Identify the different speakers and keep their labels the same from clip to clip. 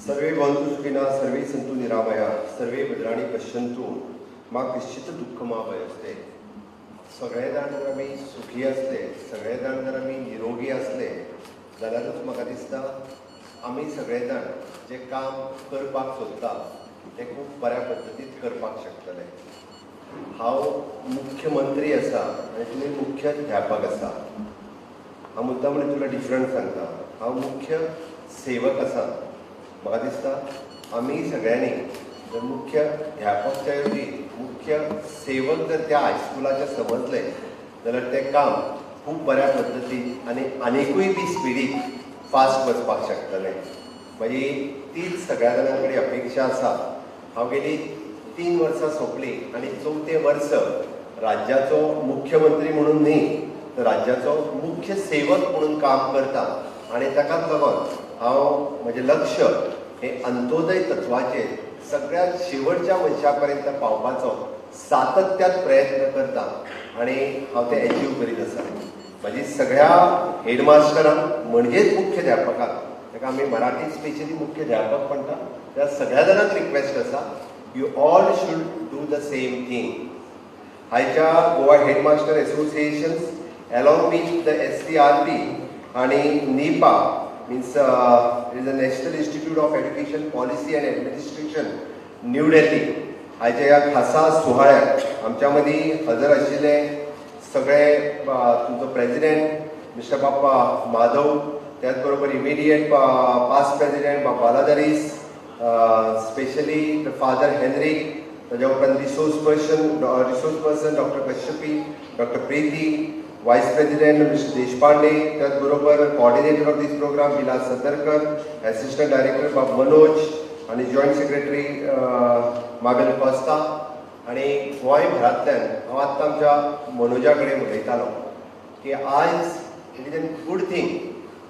Speaker 1: Survey भवन्तु सुखिनः, survey सन्तु निरामया, सर्वे भद्राणि पश्यन्तु, मा कश्चित् दुःखमाभयस्ते. सगळे जाण जर आमी सुखी आसले, सगळे जाण जर आमी निरोगी आसले जाल्यारूच म्हाका दिसता आमी सगळे जाण जें काम करपाक सोदता तें खूब बऱ्या पद्दतीन करपाक शकतले. हांव मुख्यमंत्री आसा आनी तुमी मुख्य अध्यापक आसा. हांव मुद्दाम म्हणून तुला डिफरंट सांगता. हांव मुख्य सेवक आसा. म्हाका दिसता आमी सगळ्यांनी जर मुख्य अध्यापकच्या ऐवजी मुख्य सेवक जर त्या हायस्कुलाचे समजले जाल्यार तें काम खूब बऱ्या पद्दतीन आनी आनिकूय बी स्पिडीक फास्ट वचपाक शकतलें. म्हजी तीच सगळ्या जाणां कडेन अपेक्षा आसा. हांव गेली 3 वर्सां सोंपली आनी चवथें वर्स राज्याचो मुख्यमंत्री म्हणून न्ही तर राज्याचो मुख्य सेवक म्हणून काम करता आनी ताकाच लागून हांव म्हजें लक्ष हें अंत्योदय तत्वाचेर सगळ्यात शेवटच्या मनशा पर्यंत पावपाचो सातत्यान प्रयत्न करता आनी हांव तें एचीव करीत आसा. म्हजी सगळ्या हेडमास्टरांक म्हणजेच मुख्याध्यापकांक, ताका आमी मराठीत स्पेशली मुख्याध्यापक म्हणटा, त्या सगळ्या जाणांक रिक्वेस्ट आसा, you all should do the same thing. आयच्या Goa headmaster associations along with the SCERT आणि NIEPA, means is the National Institute of Education Policy and Administration, New Delhi, आयच्या ह्या खासा सुवाळ्याक आमच्या मदीं हजर आशिल्ले सगळे तुमचो प्रेसिडेंट मिस्टर बाप्पा माधव, त्याच बरोबर इमिडिएट पास्ट प्रेसिडेंट बाब बालादारीस, स्पेशली the father Henrik, ताज्या उपरांत रिसोर्स पर्सन doctor Kashyapi, doctor Preeti, vice president mister Deshpande, त्याचबरोबर coordinator of this programme Vilas Satarkar, assistant director बाब मनोज आणि जॉयंट सेक्रेटरी माबेल कॉस्ता. आणि गोंयभरांतल्यान हांव आत्तां आमच्या मनोजा कडेन उलयतालो की आयज it is a good thing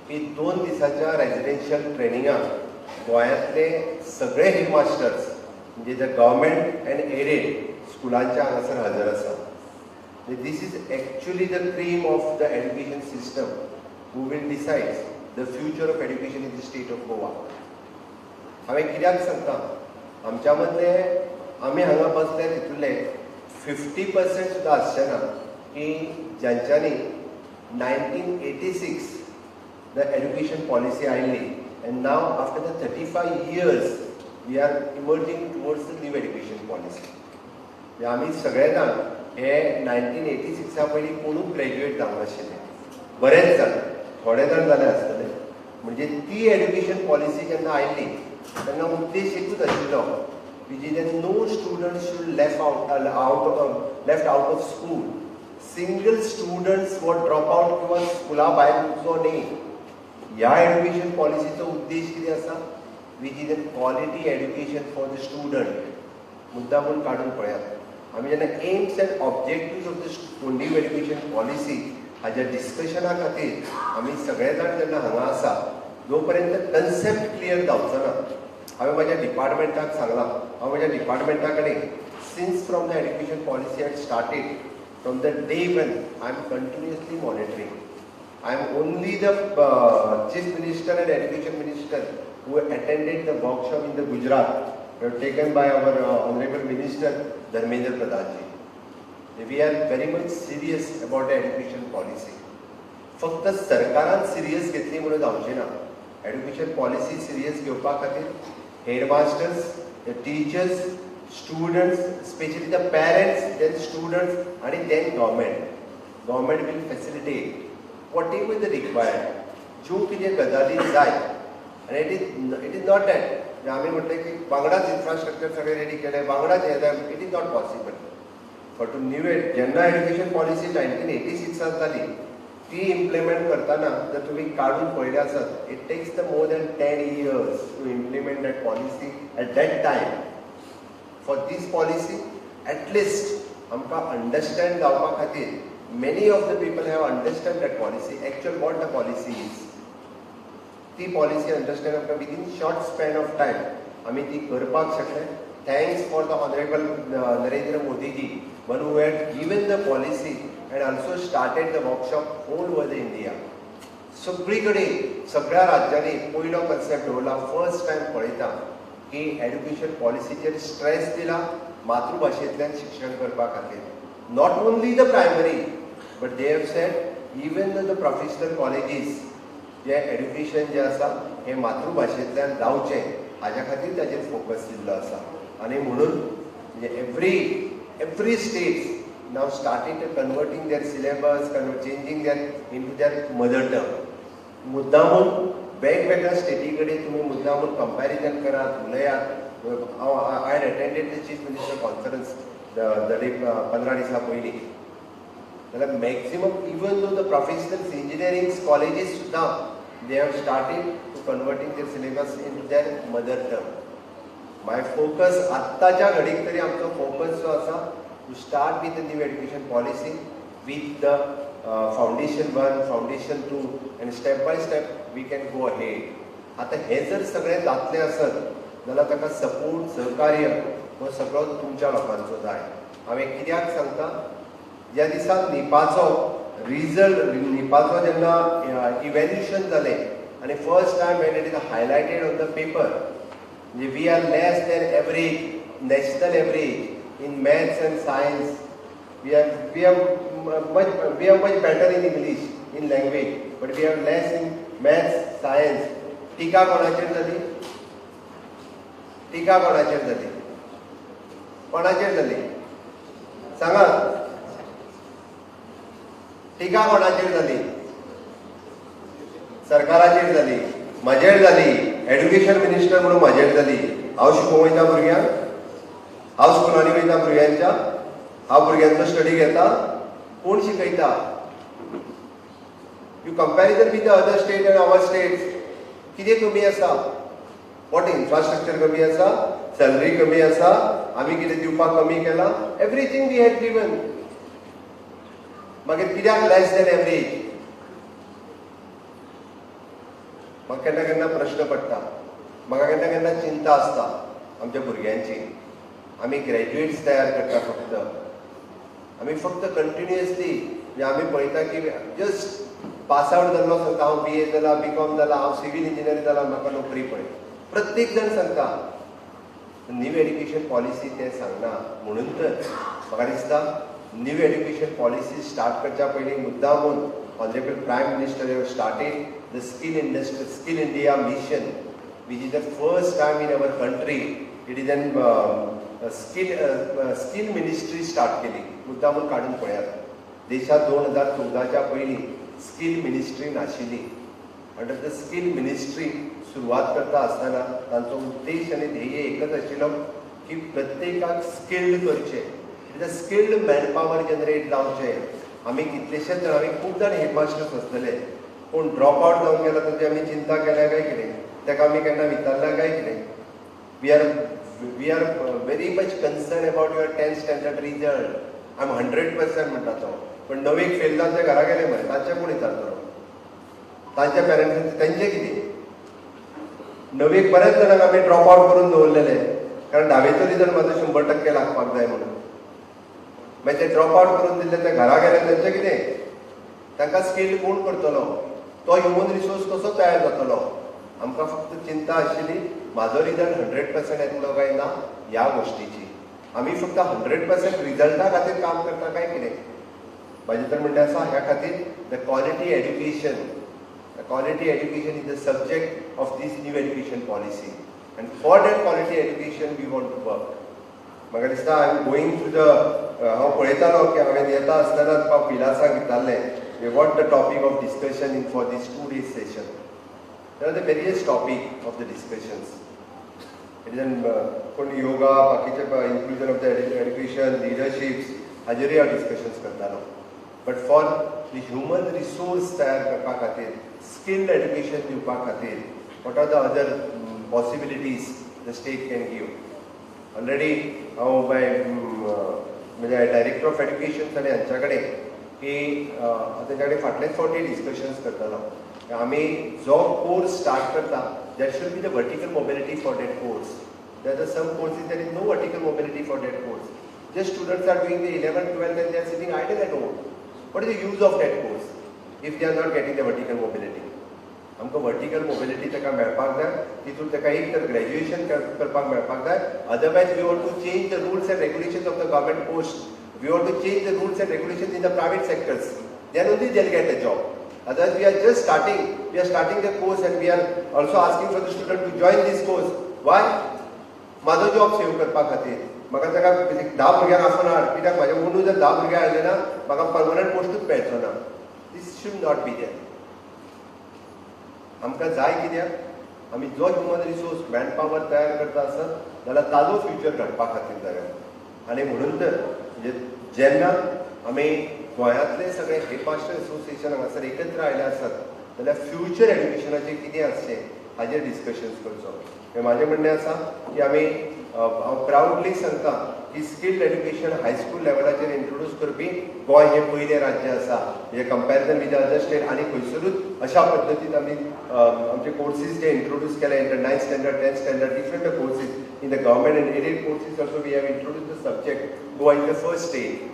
Speaker 1: की 2 दिसाच्या रेजिडेन्शियल ट्रेनिंगाक गोंयांतले सगळे हेडमास्टर्स म्हणजे जे गव्हर्मेंट अँड एडेड स्कुलांच्या हांगासर हजर आसा. This is actually the cream of the education system who will decide the future of education in the state of Goa. हांवें कित्याक सांगता, आमच्या मदले आमी हांगा बसले तितूंतले 50% सुद्दां आसचे ना की ज्यांच्यांनी 1986 the education policy आयिल्ली and now after the 35 years we are emerging towards the new education policy. म्हणजे आमी सगळे जाण हे 1986 पयलीं कोणूच ग्रॅज्युएट जावंक नाशिल्ले. बरेच जाण, थोडे जाण जाले आसतले. म्हणजे ती एड्युकेशन पॉलिसी जेन्ना आयली तेन्ना उद्देश एकूच आशिल्लो, which is no student should left out of school. Single students were drop out किंवा स्कुला भायर उरचो न्ही. ह्या एड्युकेशन पॉलिसीचो उद्देश कितें आसा, which is a quality education for the student. मुद्दा म्हूण काडून पळयात, आमी जेन्ना aims and objective of the new education policy हाज्या डिस्कशना खातीर आमी सगळे जाण जेन्ना हांगा आसा, जो पर्यंत कन्सेप्ट क्लियर जावचो ना, हांवें म्हाज्या डिपार्टमेंटाक सांगलां, हांव म्हज्या डिपार्टमेंटा कडेन since from the education policy had started, from the day when, I am continuously monitoring. I am only the Chief Minister and Education Minister who attended the workshop in the Gujarat, taken by our Honorable Minister Dharmendra Pradhan ji. We are very much serious about the education policy. फक्त सरकारान serious घेतली म्हणून जावचें ना. Education policy serious घेवपा खातीर headmasters, the teachers, students, specially the parents, then students आनी then government. Government will facilitate whatever the required, ज्यो कितें गजाली जाय. आनी it is not that आमी म्हटलें की वांगडाच इन्फ्रास्ट्रक्चर सगळें रेडी केलें, वांगडाच हें जाय. It is not possible for to new. जेन्ना एड्युकेशन पॉलिसी 1986 जाली, ती इम्प्लिमेंट करतना जर तुमी काडून पळयलें आसत, it takes the more than 10 years to implement that policy at that time. For this policy, at least आमकां अंडरस्टँड जावपा खातीर, many of the people have understand that policy, actual what the policy is. ती policy understand आमकां within short span of time आमी ती करपाक शकले, thanks for the Honourable Narendra Modiji, one who had given the policy and also started the workshop all over the India. सगळी कडेन सगळ्या राज्यांनी पयलो कन्सेप्ट दवरला, फर्स्ट टायम पळयता. की एड्युकेशन पॉलिसीचेर स्ट्रेस दिला मातृभाशेंतल्यान शिक्षण करपा खातीर. Not only the primary but they have said even the professional colleges J education जें आसा हें मातृभाशेंतल्यान जावचें हाज्या खातीर ताजेर फोकस दिल्लो आसा. आनी म्हणून म्हणजे every states now started converting their syllabus, changing their into their mother tongue. मुद्दामून वेगवेगळ्या स्टेटी कडेन तुमी मुद्दामून कंपॅरिजन करात, उलयात. हांव I had attended the chief minister conference the day 15 दिसां पयलीं, जाल्यार maximum even though the professional engineering colleges सुद्दां they have started to converting their syllabus into their mother tongue. My focus आत्ताच्या घडीक तरी आमचो फोकस जो आसा to start with the new education policy with the foundation 1, foundation 2 and step by step we can go ahead. आतां हें जर सगळें जातलें आसत जाल्यार ताका सपोर्ट, सहकार्य हो सगळो तुमच्या लोकांचो जाय. हांवें कित्याक सांगता, ज्या दिसा निपाचो रिजल्ट, निपाचो जेन्ना इव्हॅल्युएशन जालें आनी first time when it is highlighted on the paper, म्हणजे we are less than average, national average in maths and science. We are much better in English, in language, but we are less in maths, science. टिका कोणाचेर जाली? टिका कोणाचेर जाली? कोणाचेर जाली सांगात? टिका कोणाचेर जाली? सरकाराचेर जाली, म्हजेर जाली. एड्युकेशन मिनिस्टर म्हणून म्हजेर जाली. हांव शिकोवंक वयता भुरग्यांक, हांव स्कुलांनी वयता भुरग्यांच्या, हांव भुरग्यांचो स्टडी घेता? कोण शिकयता? You comparison with the other state and our states, कितें कमी आसा? What infrastructure कमी आसा? सॅलरी कमी आसा? आमी कितें दिवपाक कमी केलां? Everything we had given. मागीर कित्याक लेस दॅन एवरेज? म्हाका केन्ना केन्ना प्रश्न पडटा, म्हाका केन्ना केन्ना चिंता आसता आमच्या भुरग्यांची. आमी ग्रॅज्युएट्स तयार करता फक्त, आमी फक्त कंटिन्युअसली, म्हणजे आमी पळयता की जस्ट पास आवट जाल्लो सांगता हांव बी ए जाला, बी कॉम जाला, हांव सिवील इंजिनियर जाला, म्हाका नोकरी पळय. प्रत्येक जाण सांगता. न्यू एड्युकेशन पॉलिसी तें सांगना. म्हणून तर म्हाका दिसता न्यू एड्युकेशन पॉलिसी स्टार्ट करच्या पयलीं मुद्दामून honourable Prime Minister have started the skill industry, Skill India Mission, which is the first time in our country. It is an skill ministry start केली. मुद्दामून काडून पळयात, देशात 2014च्या पयलीं स्कील मिनिस्ट्री नाशिल्ली. अंडर the skill ministry सुरवात करता आसतना तांचो उद्देश आनी ध्येय एकच आशिल्लो की प्रत्येकाक स्किल्ड करचें, the skilled manpower generate जावचें. आमी कितलेशेच जाण, आमी खूब जाण हेडमास्टर्स आसतले, पूण ड्रॉप आवट जावन गेला तांची आमी चिंता केल्या काय कितें? ताका आमी केन्ना विचारल्या काय कितें? We are very much concern about your 10th standard result. I am 100% म्हणटा तो, पण णवेक फेल जावन ते घरा गेले मरे, तांचें कोण विचारतलो? तांच्या पेरंट्सांचें तेंचें कितें? णवेक बऱ्याच जाणांक आमी ड्रॉप आवट करून दवरलेले, कारण धावेचो रिजल्ट म्हाजो 100% लागपाक जाय म्हणून. मागीर ते ड्रॉप आवट करून दिल्ले, ते घरा गेले, तेंचें कितें? तांकां स्किल्ड कोण करतलो? तो ह्युमन रिसोर्स कसो तयार जातलो? आमकां फक्त चिंता आशिल्ली म्हाजो रिजल्ट 100% येतलो काय ना ह्या गोश्टीची. आमी फक्त 100% रिजल्टा खातीर काम करता काय कितें? म्हाजें तर म्हणणें आसा, ह्या खातीर the quality education is the subject of this new education policy and for that quality education we want to work. म्हाका दिसता I am going to the, हांव पळयतालो की हांवें येता आसतना तुका पिलासाक विचारलें what the topic of discussion in for this 2 days session. There are the various topic of the discussions. It is an कोण योगा, बाकीचे inclusion of the education, leaderships, हाजेरूय हांव डिस्कशन्स करतालो. But for the human resource तयार करपा खातीर, skilled education दिवपा खातीर, what are the other possibilities the state can give? Already हांव बाय म्हणजे डायरेक्टर ऑफ एड्युकेशन आनी हांच्या कडेन की तांच्या कडेन फाटलेच फावटी डिस्कशन्स करतालो. आमी जो कोर्स स्टार्ट करता, that should be the vertical mobility for that course. There are some courses, there is no vertical mobility for that course. Just students are doing the 11, 12 and they are sitting idle at home. What is the use of that course if they are not getting the vertical mobility? आमकां vertical mobility ताका मेळपाक जाय. तितून ताका एक तर graduation करपाक मेळपाक जाय, otherwise we want to change the rules and regulations of the government post. We want to change the rules and regulations in the private sectors, then only they'll get a job. Otherwise, we are just starting. We are starting the course and we are also asking for the student to join this course. Why? म्हाजो job save करपा खातीर. म्हाका ताका 10 भुरग्यांक आफोवन हाड, कित्याक म्हाज्या अंदू जर 10 भुरगे हाडले ना, म्हाका परमनंट पोस्टूच मेळचो ना. This should not be there. आमकां जाय कित्याक आमी जो ह्युमन रिसोर्स, मॅन पावर तयार करता आसत जाल्यार ताजो फ्युचर घडपा खातीर जाय. आनी म्हणून तर म्हणजे जेन्ना आमी गोंयांतले सगळे हेडमास्टर एसोसिएशन हांगासर एकत्र आयले आसत जाल्यार फ्युचर एड्युकेशनाचेर कितें आसचें हाजेर डिस्कशन्स करचो. म्हाजें म्हणणें आसा की आमी, हांव प्रावडली सांगता की स्किल्ड एड्युकेशन हायस्कूल लेवलाचेर इंट्रोड्यूस करपी गोंय हें पयलें राज्य आसा, म्हणजे कंपॅरिजन विथ अदर स्टेट. आनी खंयसरूच अशा पद्दतीन आमी आमचे कोर्सीस जे इंट्रोड्यूस केले in ninth standard, 10th standard, different courses in the government and aided courses also we have introduce the subject. Goa in the first state,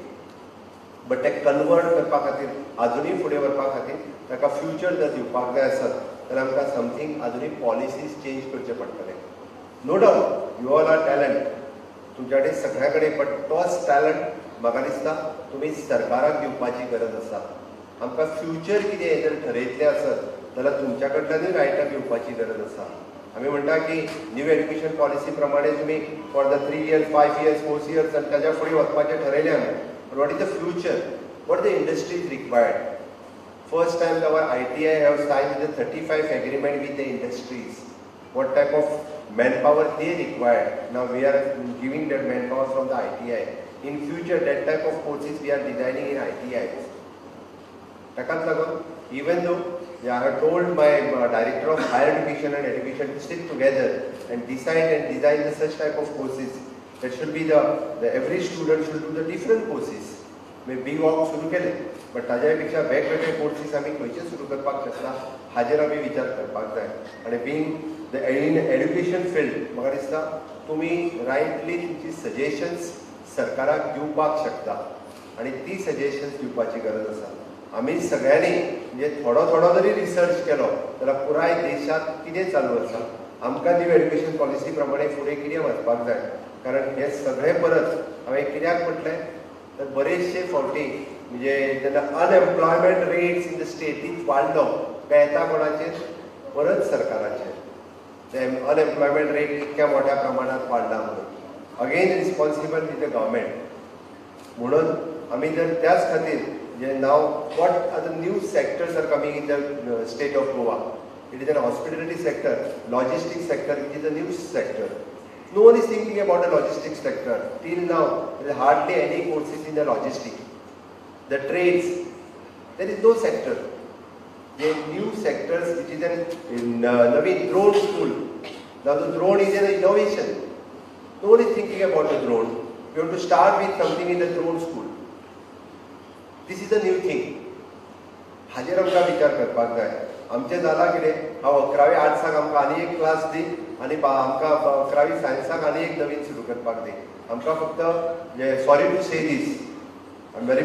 Speaker 1: but ते convert करपा खातीर, आजुनूय फुडें व्हरपा खातीर ताका फ्युचर जर दिवपाक जाय आसत जाल्यार आमकां समथींग आजुनूय पॉलिसीज चेंज करचे पडटले. No doubt you all are talent, तुमच्या कडेन सगळ्या कडेन, बट तोच टॅलंट म्हाका दिसता तुमी सरकाराक दिवपाची गरज आसा. आमकां फ्युचर कितें जर ठरयतलें आसत जाल्यार तुमच्या कडल्यानूय रायटअप येवपाची गरज आसा. आमी म्हणटा की न्यू एड्युकेशन पॉलिसी प्रमाणे तुमी for the 3 years, 5 years, 4 years आनी ताच्या फुडें वचपाचें ठरयलें आमी. But what is the future? What the industry is required? First time our ITI have signed the 35 agreement with the industries. What type of manpower they required? Now we are giving that manpower from the ITI. In future, that type of courses we are designing in ITIs. ताकाच लागून even though I have told my director of higher education and education to sit together and decide and design the such type of courses that should be the every student should do the different courses. मागीर बी walk सुरू केले, but ताज्या पेक्षा वेगवेगळे courses आमी खंयचे सुरू करपाक शकता हाजेर आमी विचार करपाक जाय. आनी being the in education field, म्हाका दिसता तुमी रायटली तुमची सजेशन्स सरकाराक दिवपाक शकता आनी ती सजेशन्स दिवपाची गरज आसा. आमी सगळ्यांनी म्हणजे थोडो थोडो जरी रिसर्च केलो जाल्यार पुराय देशांत कितें चालू आसा, आमकां न्यू एड्युकेशन पॉलिसी प्रमाणे फुडें कितें वचपाक जाय. कारण हे सगळें परत हांवें कित्याक म्हटलें तर बरेचशे फावटी म्हणजे जेन्ना अनएम्प्लॉयमेंट रेट्स इन the स्टेटींत वाडलो काय येता कोणाचेर? परत सरकाराचेर. ते अनएम्प्लॉयमेंट रेट इतक्या मोठ्या प्रमाणात वाडला म्हणून again responsible is the government. म्हणून आमी जर त्याच खातीर जे now what are the new sectors are coming in the state of Goa? It is an hospitality sector, logistic sector, which is a new sector. No one is thinking about the logistics sector. Till now, there is hardly any courses in the logistic. The trades, there is no sector. The new sectors, which is an in, Naveen drone school. Now the drone is an innovation. No one is thinking about the drone. We have to start with something in the drone school. This is a new thing. हाजेर आमकां विचार करपाक जाय. आमचें जालां कितें, हांव अकरावी आर्ट्साक आमकां आनी एक क्लास दी आनी आमकां अकरावी सायन्साक आनी एक नवीन सुरू करपाक दी. आमकां फक्त, sorry to say this, I very,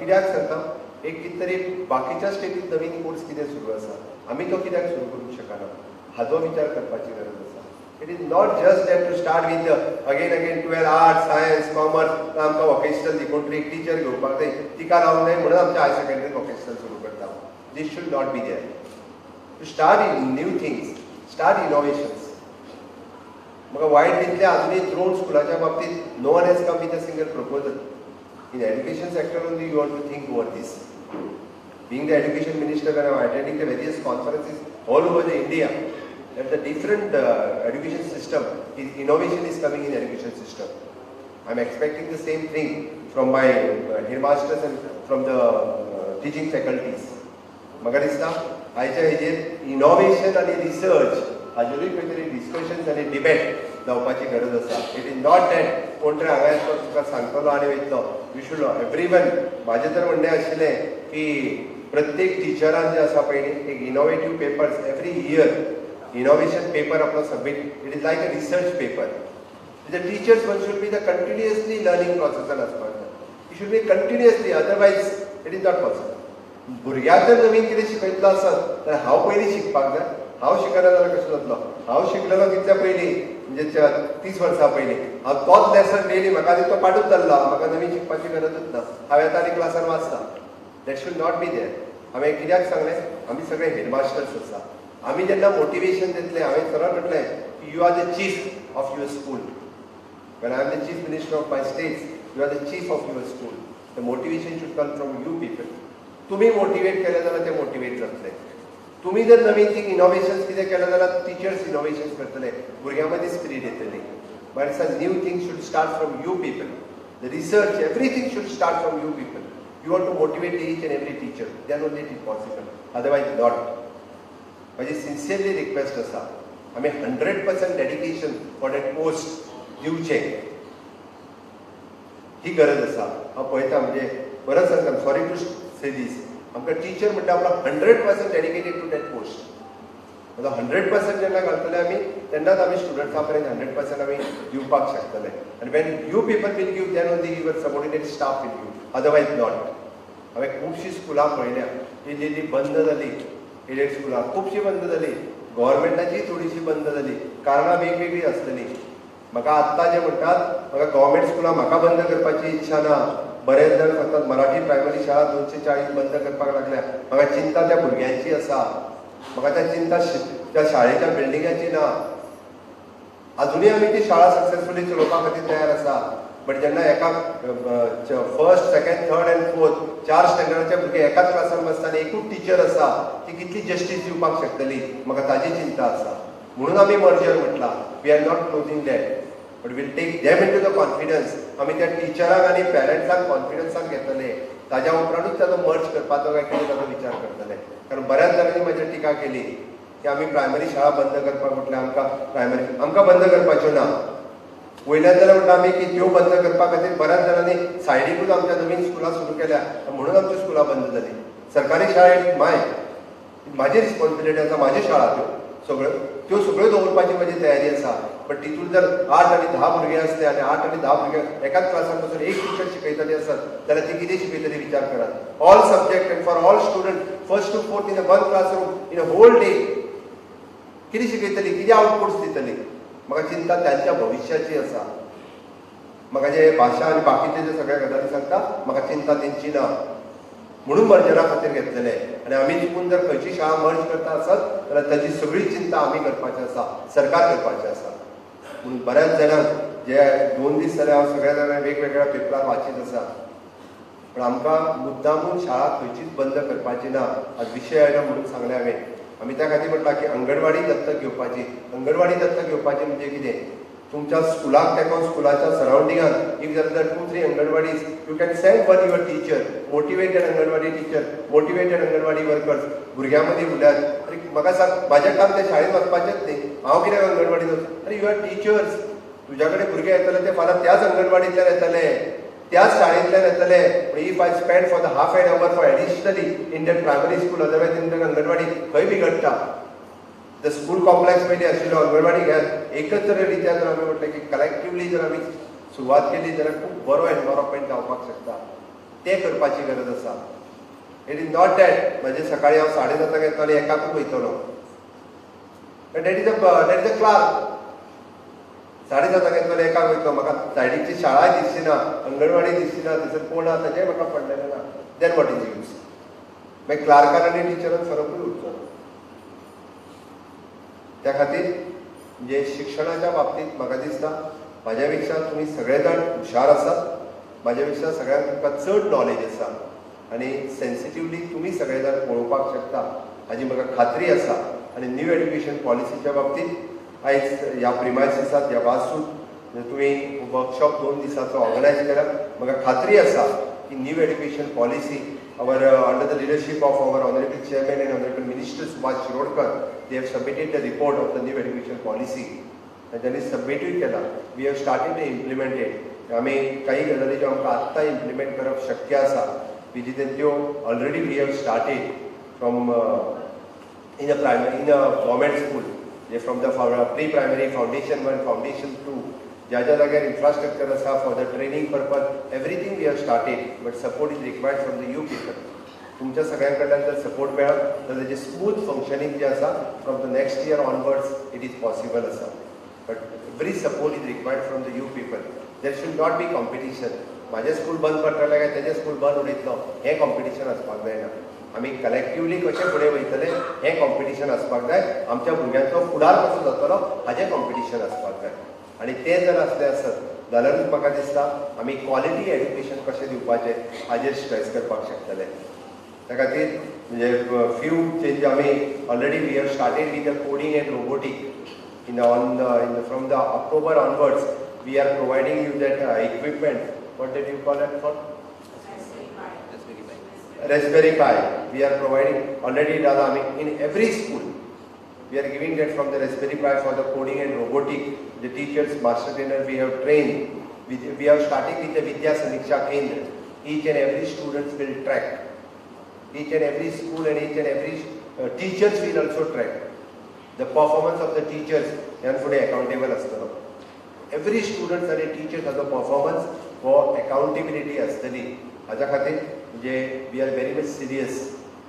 Speaker 1: कित्याक सांगता, एक कितें तरी बाकीच्या स्टेटीत नवीन कोर्स कितें सुरू आसा, आमी तो कित्याक सुरू करूंक शकना हाजो विचार करपाची गरज आसा. It is not just that to start with again again 12 arts, science, commerce. आमकां वोकेशनल दी, कोण तरी एक टिचर घेवपाक जाय, तिका लावंक जाय म्हणून आमच्या हायर सेकंडरीत वोकेशनल सुरू करता. This should not be there. To start in new things, start innovations. म्हाका वायट दिसलें, अजुनूय ड्रोन स्कुलाच्या बाबतींत no one has come with a single proposal. In education sector only you want to think over this. Being the education minister, when I am attending the various conferences all over the India, that the different education system, is innovation is coming in education system. I am expecting the same thing from my headmasters and from the teaching faculties. म्हाका दिसता आयच्या हेजेर innovation आनी research हाजेरूय खंय तरी discussions आनी debate जावपाची गरज आसा. It is not that कोण तरी हांगा येतलो, तुका सांगतलो आनी वयतलो. You should every one. म्हाजें तर म्हणणें आशिल्लें की प्रत्येक टिचरान जे आसा पळय न्ही, एक innovative papers every year, innovation paper आपलो submit. It is like a research paper. The teachers one should be the continuously learning process आसपाक जाय. You should be continuously, otherwise it is not possible. भुरग्याक जर नवीन कितें शिकयतलो आसत जाल्यार हांव पयलीं शिकपाक जाय. हांव शिकना जाल्यार कशें जातलो? हांव शिकलेलो कितल्या पयलीं, म्हणजे 30 वर्सां पयलीं, हांव तोच लेसन डेली म्हाका आनी तो पाठूच जाल्लो, म्हाका नवीन शिकपाची गरजूच ना. हांव येता आनी क्लासान वाचता. That should not be there. हांवें कित्याक सांगलें, आमी सगळे हेडमास्टर्स आसा. आमी जेन्ना मोटिवेशन दितले, हांवें सरळ म्हटलें की you are the chief of your school. When I am the chief minister of my state, you are the chief of your school. The motivation should come from you people. तुमी motivate केलें जाल्यार ते motivate जातले. तुमी जर नवीन thing innovations कितें केलें जाल्यार टिचर्स इनोवेशन्स करतले, भुरग्यां मदीं स्पिरीट येतली. But it's a new thing should start from you people. The research, everything should start from you people. You want to motivate each and every teacher, then only it is possible, otherwise not. म्हजी sincerely request आसा, आमी 100% dedication for that post दिवचें, ही गरज आसा. हांव पळयता, म्हणजे बरंच सांगता, सॉरी टू से दीस, आमकां टिचर म्हणटा आपलो 100% dedicated to that post. आतां 100% जेन्ना घालतले आमी, तेन्नाच आमी स्टुडंट्सां पर्यंत 100% आमी दिवपाक शकतले. आनी when you people will give, then only your subordinate staff will give, otherwise not. हांवें खुबशीं स्कुलां पळयल्या, इल्ली इल्ली बंद जाली. एडेड स्कुलां खुबशीं बंद जाली, गव्हर्मेंटाची थोडीशी बंद जाली. कारणां वेगवेगळीं आसतलीं. म्हाका आत्तां जे म्हणटात, म्हाका गव्हर्मेंट स्कुलां म्हाका बंद करपाची इच्छा ना. बरेच जाण सांगतात मराठी प्रायमरी शाळा 240 बंद करपाक लागल्या. म्हाका चिंता त्या भुरग्यांची आसा, म्हाका त्या चिंता त्या शाळेच्या बिल्डिंगाची ना. अजुनूय आमी ती शाळा सक्सेसफुली चलोवपा खातीर तयार आसा. बट जेन्ना एका first, second, third and fourth, 4 स्टँडर्डाचे भुरगे एकाच क्लासान बसता आनी एकूच टिचर आसा, ती कितली जस्टीस दिवपाक शकतली, म्हाका ताजी चिंता आसा. म्हणून आमी merger म्हटलां. We are not closing that, but we'll take them into the confidence. आमी त्या टिचरांक आनी पेरंट्सांक कॉन्फिडन्सान घेतले, ताज्या उपरांतूच ताजो मर्ज करपाचो काय कितें ताजो विचार करतले. कारण बऱ्याच जाणांनी म्हजेर टिका केली की आमी प्रायमरी शाळा बंद करपाक म्हटल्यार, आमकां प्रायमरी आमकां बंद करपाच्यो ना. वयल्यान जाल्यार म्हणटा आमी की त्यो बंद करपा खातीर बऱ्याच जाणांनी सायडीकूच आमच्या नवीन स्कुलां सुरू केल्या, म्हणून आमच्यो स्कुलां बंद जाली. सरकारी शाळा माय म्हाजी रिस्पॉन्सिबिलिटी आसा, म्हाज्यो शाळा त्यो सगळ्यो, त्यो सगळ्यो दवरपाची म्हजी तयारी आसा. बट तितून जर 8 आनी 10 भुरगे आसले आनी 8 आनी 10 भुरगे एकाच क्लासान बसून एक टिचर शिकयतली आसत जाल्यार ती कितें शिकयतली, विचार करात. All subject and for all student, first to fourth, in a one classroom in a whole day, कितें शिकयतली, कितें आउटपुट्स दितली? म्हाका चिंता त्यांच्या भविश्याची आसा. म्हाका जे भाशा आनी बाकीचे जे सगळे गजाली सांगता, म्हाका चिंता तेंची ना, म्हणून मर्जरा खातीर घेतलेले. आनी आमी चुकून जर खंयची शाळा मर्ज करता आसत जाल्यार ताजी सगळी चिंता आमी करपाची आसा, सरकार करपाचें आसा. म्हणून बऱ्याच जाणांक जे 2 दीस जाले हांव सगळ्या जाणांक वेगवेगळ्या पेपरार वाचीत आसा, पण आमकां मुद्दामून शाळा खंयचीच बंद करपाची ना. आज विशय आयलो म्हणून सांगलें हांवें. आमी त्या खातीर म्हटलां की अंगणवाडी दत्तक घेवपाची. अंगणवाडी दत्तक घेवपाची म्हणजे कितें? तुमच्या स्कुलाक तेंकोन स्कुलाच्या सरावंडिंगान if there are 2-3 anganwadis, you can send one your teacher, motivated anganwadi teacher, motivated anganwadi workers. भुरग्यां मदीं उरल्यार, आनी म्हाका सांग, म्हाजें काम त्या शाळेंत वचपाचेंच न्ही, हांव कित्याक अंगणवाडीत वचूं? अरे, you are teachers. तुज्या कडेन भुरगे येतले ते फाल्यां त्याच अंगणवाडींतल्यान येतले, त्याच शाळेंतल्यान येतले. पूण if I spend for the half an hour for additionally in that primary school, otherwise in that anganwadi, खंय बिगडटा? The school complex पयलीं आशिल्लो, अंगणवाडी घेयात. एकत्र रित्या जर आमी म्हटलें की कलेक्टिवली जर आमी सुरवात केली जाल्यार खूब बरो एनवायरमेंट जावपाक शकता. तें करपाची गरज आसा. It is not that म्हणजे सकाळी हांव 7:30 येतलो आनी 1क वयतलो. That is a clerk. 7:30 येतलो आनी 1क वयतलो, म्हाका सायडीची शाळाय दिसची ना, अंगणवाडी दिसची ना, थंयसर कोण आसा ताचेंय म्हाका पडलेलें ना. Then what is use? मागीर क्लार्कान आनी टिचरान फरकूय उरचो ना. त्या खातीर म्हणजे शिक्षणाच्या बाबतींत म्हाका दिसता म्हाज्या पेक्षा तुमी सगळे जाण हुशार आसात, म्हाज्या पेक्षा सगळ्यांक तुमकां चड नॉलेज आसा आनी सेन्सिटिवली तुमी सगळे जाण पळोवपाक शकता हाजी म्हाका खात्री आसा. आनी न्यू एड्युकेशन पॉलिसीच्या बाबतींत आयज ह्या प्रिमायसिसात, ह्या वासूत तुमी वर्कशॉप 2 दिसाचो ऑर्गनायज केला. म्हाका खात्री आसा की new education policy, our under the leadership of our honourable chairman and honourable minister Subhash Shirodkar, they have submitted the report of the new education policy. तांच्यांनी सबमिटूय केला. We have started to implement it. आमी काही गजाली ज्यो आमकां आत्तां implement करप शक्य आसा विजी त्यो already we have started from in a primary, in a government school, J from the pre primary, foundation one, foundation two, ज्या ज्या जाग्यार इन्फ्रास्ट्रक्चर आसा for the training purpose, everything we have started, but support is required from the you people. तुमच्या सगळ्यां कडल्यान जर support मेळत जाल्यार तेजें स्मूथ फंक्शनींग जें आसा, from the next year onwards it is possible आसा. But every support is required from the you people. There should not be competition. म्हाजें स्कूल बंद पडटलें काय तेजें स्कूल बंद उडयतलो हें कॉम्पिटिशन आसपाक जायना. आमी कलेक्टिवली कशें फुडें वयतले हें कॉम्पिटिशन आसपाक जाय. आमच्या भुरग्यांचो फुडार कसो जातलो हाजें कॉम्पिटिशन आसपाक जाय. आनी तें जर आसलें आसत जाल्यारूच म्हाका दिसता आमी क्वॉलिटी एड्युकेशन कशें दिवपाचें हाजेर स्ट्रेस करपाक शकतले. त्या खातीर म्हणजे फ्यू चेंज आमी already we have started with the coding and robotic in the, on the, in the, from the October onwards, we are providing you that equipment. What did you call it for? Raspberry Pi. We are providing already done. I mean, in every school, we are giving that from the Raspberry Pi for the coding and robotic. The teachers, master trainer, we have trained. We are starting with the Vidya Samiksha Kendra. Each and every students will track. Each and every school and each and every teachers will also track. The performance of the teachers ह्यान फुडें accountable आसतलो. Every students आनी teachers हाचो performance हो accountability आसतली. हाच्या खातीर म्हणजे we are very much serious.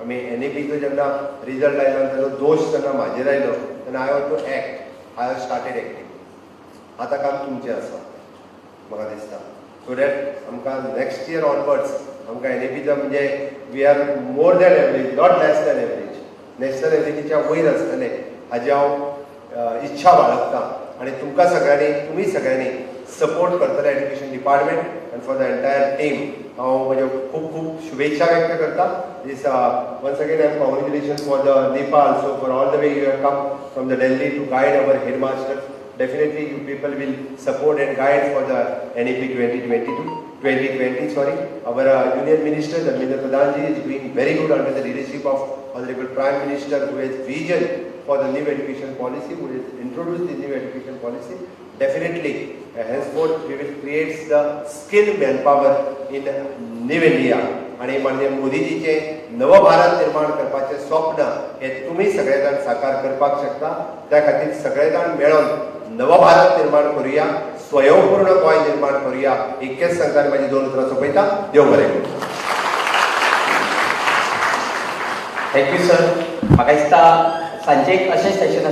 Speaker 1: आमी एनईपीचो जेन्ना रिजल्ट आयलो आनी ताजो दोश जेन्ना म्हाजेर आयलो तेन्ना I want to act. I have started acting. आतां काम तुमचें आसा म्हाका दिसता, सो that आमकां नेक्स्ट इयर ऑनवर्ड्स आमकां एनईपीचो म्हणजे we are more than average, not less than average, national एवरेजीच्या वयर आसतलें हाजी हांव इच्छा बाळगता. आनी तुमकां सगळ्यांनी, तुमी सगळ्यांनी सपोर्ट करतले education department and for the entire team, हांव म्हज्यो खूब खूब शुभेच्छा व्यक्त करता. This once again I am congratulation for the Nipa also for all the way you have come from the Delhi to guide our headmaster. Definitely you people will support and guide for the NEP 2022, 2020, sorry. Our Union Minister, Dharmendra Pradhan ji, is doing very good under the leadership of Honorable Prime Minister, who has vision for the new education policy, who has introduced the new education policy. Definitely, henceforth we will create the skilled manpower in new India. आणि माननीय मोदीजीचे नवभारत निर्माण करपाचें स्वप्न हे तुमी सगळे जाण साकार करपाक शकता. त्या खातीर सगळे जाण मेळोन नवभारत निर्माण करूया, स्वयंपूर्ण गोंय निर्माण करूया, इतकेंच सांगता आनी म्हाजी दोन उतरां सोंपयता. देव बरें करूं.
Speaker 2: Thank you sir. म्हाका दिसता सांजेक अशें सेशन.